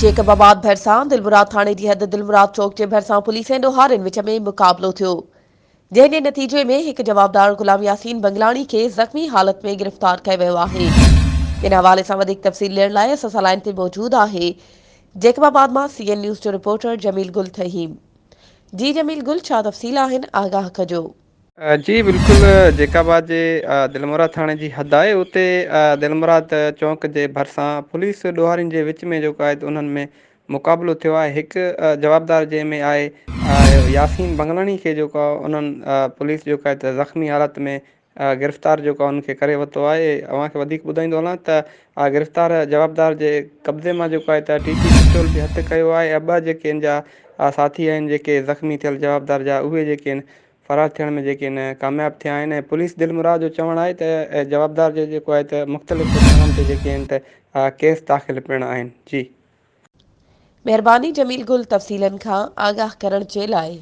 Jacob آباد ڀرسان دلمراد ٿاڻي جي حد دلمراد چوڪ جي ڀرسان پوليس ۽ ڏوهارين وچ ۾ مقابلو ٿيو، جنهن جي نتيجي ۾ هڪ جوابدار غلام ياسين بنگلاڻي کي زخمي حالت ۾ گرفتار ڪيو ويو آهي. ان حوالي سان وڌيڪ تفصيل ڏيڻ لاء اسان سان لائين تي موجود آهي جيڪب آباد مان سي اين نيوز جو رپورٽر جميل گل ٿهيم. جي جميل گل ڇا تفصيل آهن آگاهه ڪجو. جي بلڪل جيڪب آباد جي دلمراد ٿاڻي جي حد آهي اتي دلمراد چونڪ جي ڀرسان پوليس ڏوهارين جي وچ ۾ جيڪو آهي ته انهن ۾ مقابلو ٿيو آهي هڪ جوابدار جنهن ۾ آهي ياسين بنگلاڻي کي جيڪو آهي انهن پوليس جيڪو آهي ته زخمي حالت ۾ گرفتار جيڪو آهي ان کي ڪري ورتو آهي اوهان کي وڌيڪ ٻڌائيندو هلان ته گرفتار جوابدار جي قبضي مان جيڪو آهي ته ٽي ٽي پسٽول به هٿ ڪيو آهي ۽ ٻه جيڪي ان جا ساٿي آهن جيڪي زخمي ٿيل جوابدار جا اهي جيڪي آهن فرار ٿيڻ ۾ جيڪي آهن ڪامياب ٿيا آهن ۽ پوليس دلمراد جو چوڻ آهي ته جوابدار جي جيڪو آهي ته مختلف ٿاڻن تي جيڪي آهن ته ڪيس داخل پڻ آهن جي. مهرباني جميل گل تفصيلن کان آگاهه ڪرڻ جي لاء.